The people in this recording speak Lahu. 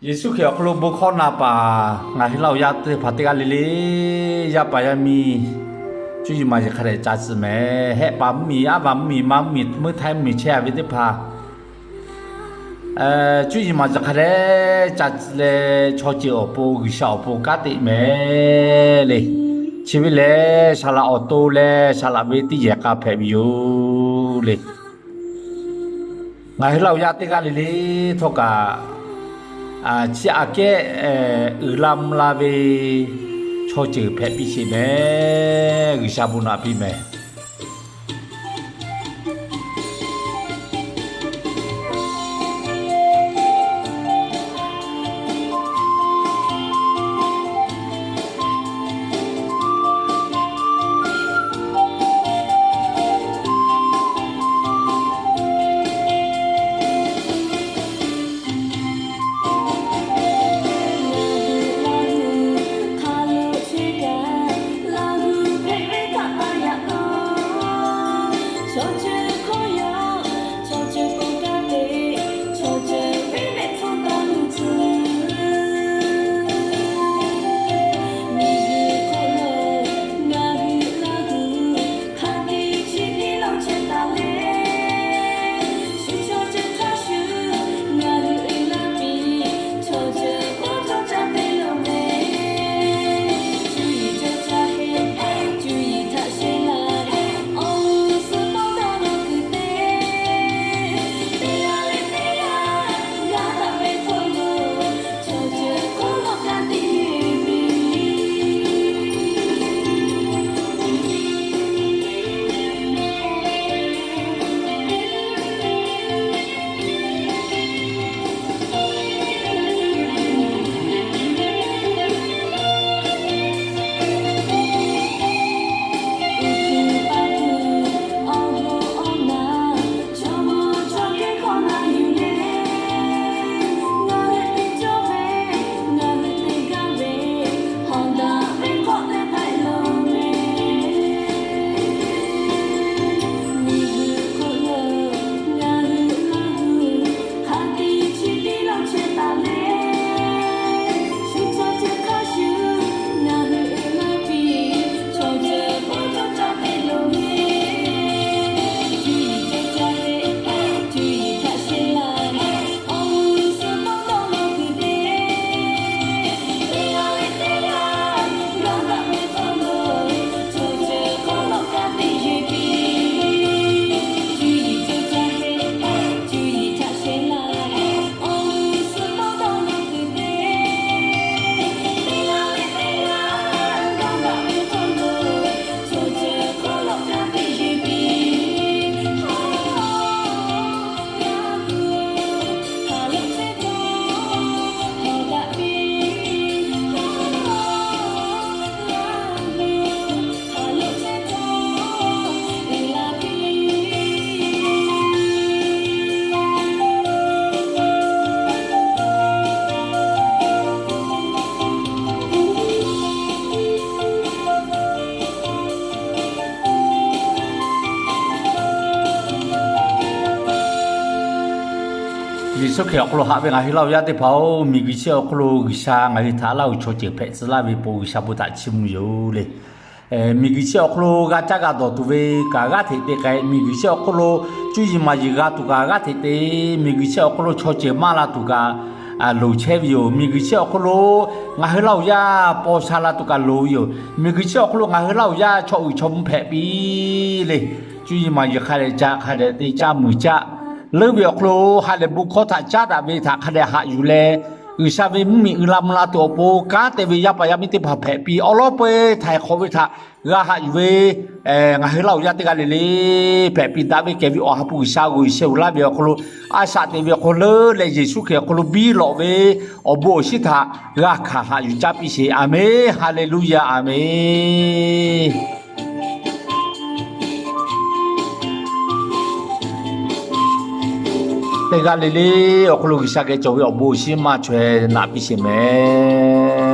Yeˍsuˆ Hkriꞈ awˬ hk'aw lo bon hkawˇ na paˍ ngaˬ hui Laˇ huˍ yaˇ teˇ hpaˍ teˇ g'aˇ le le, yaˇ paˍ yaˇ miˇ, cuˇ yiˍ maˍ yiˍ hk'a dehꞈ ca tcuh mehˍ. Hehˆ paˍ mvuhˇmiˬ, aˉ vaˬ mvuhˇmiˬ, ma mvuhˇmiˬ, meuˇ htaiˇ mvuhˇmiˬ chehˇ a ve teˇ hpaˍ, cuˇ yiˍ maˍ yiˍ hk'a dehꞈ ca tcuh leh, chaw ceuˬ awˬ pon, G'uiˬsha awˬ pon kanˉ te mehˍ le. Chi ve lehˬ, saˍ laꞈ awˬ to leh saˍ laꞈ ve teˇ yehˬ k'a hpehꞈ ve yoˬ le. Ngaˬ hui Laˇ huˍ yaˇ teˇ g'aˇ le le htawˇ kaꞈ, chi aꞈ kehˉ uiˍ la mvuh la ve chaw ceuˬ hpehꞈ piˇ sheˍ mehˍ. G'uiˬsha bon naꞈ piˇ mehˍ. Yeˍsuˆ Hkriꞈ awˬ hk'aw lo haꞈ ve ngaˬ hui Laˇ huˍ yaˇ teˇ hpaˍ-oˬ, miˬguiˬ chi awˬ hk'aw lo G'uiˬsha ngaˬ hui htaꞈ Laˇ huˍ chaw ceuˬ hpehꞈ tcuh laˇ ve pon G'uiˬsha bon htaꞈ chiˇ mvuh yoˬ le. Miˬguiˬ chi awˬ hk'aw lo g'a caˇ g'a dawˬ tuˬ ve kaꞈ g'aˇ hteꞈ te k'ai, miˬguiˬ chi awˬ hk'aw lo cuˇ yiˍ maˍ yiˍ g'a tuˬ kaꞈ g'aˇ hteꞈ te, miˬguiˬ chi awˬ hk'aw lo chaw ceuˬ maˇ la tuˬ kaꞈ loˍ chehˇ ve yoˬ. Miˬguiˬ chi awˬ hk'aw lo ngaˬ hui Laˇ huˍ yaˇ paw sha la tuˬ kaꞈ loˍ ve yoˬ. Miˬguiˬ chi awˬ hk'aw lo ngaˬ hui Laˇ huˍ yaˇ chaw uiˍ chaw mvuh hpehꞈ piˇ le. Cuˇ yiˍ maˍ yiˍ hk'a dehꞈ ca, hk'a dehꞈ te caˇ muiˬ caˇ, leuˉ ve awˬ hk'aw lo ha lehˬ bon hkawˇ htaꞈ caˉ daꞈ ve htaꞈ hk'a dehꞈ haꞈ yuˬ leh, G'uiˬsha ve mvuhˇmiˬ uiˍ la mvuh la tuˬ awˬ pon kanˉ te ve yaˇ paˍ yaˇ miˇ teˇ hpaˍ hpehꞈ piˇ, awˬ lawn peu-eˬ htaiˍ hk'awꞈ ve htaꞈ g'a haꞈ yuˬ ve ngaˬ hui Laˇ huˍ yaˇ teˇ g'aˇ le le hpehꞈ piˇ daꞈ ve kehˬ ve Awˬ ha hpu G'uiˬsha g'oꞈ sheh uiˍ laˇ ve awˬ hk'aw lo, a shaꞈ teꞈ ve awˬ hk'aw lo leuˉ leh Yeˍsuˆ Hkriꞈ awˬ hk'aw lo biˇ lawꞈ ve awˬ bon awˬ shinˉ htaꞈ g'a hkanˍ haꞈ yuˬ caˇ piˇ sheˍ. Aˍmenˇ. Haˍleˍluˆyaˍ. Aˍmenˇ. Teˇ g'aˇ le le awˬ hk'aw lo G'uiˬsha geh cawˬ ve awˬ bon awˬ shinˉ maˇ chaweh naꞈ piˇ sheˍ mehˍ.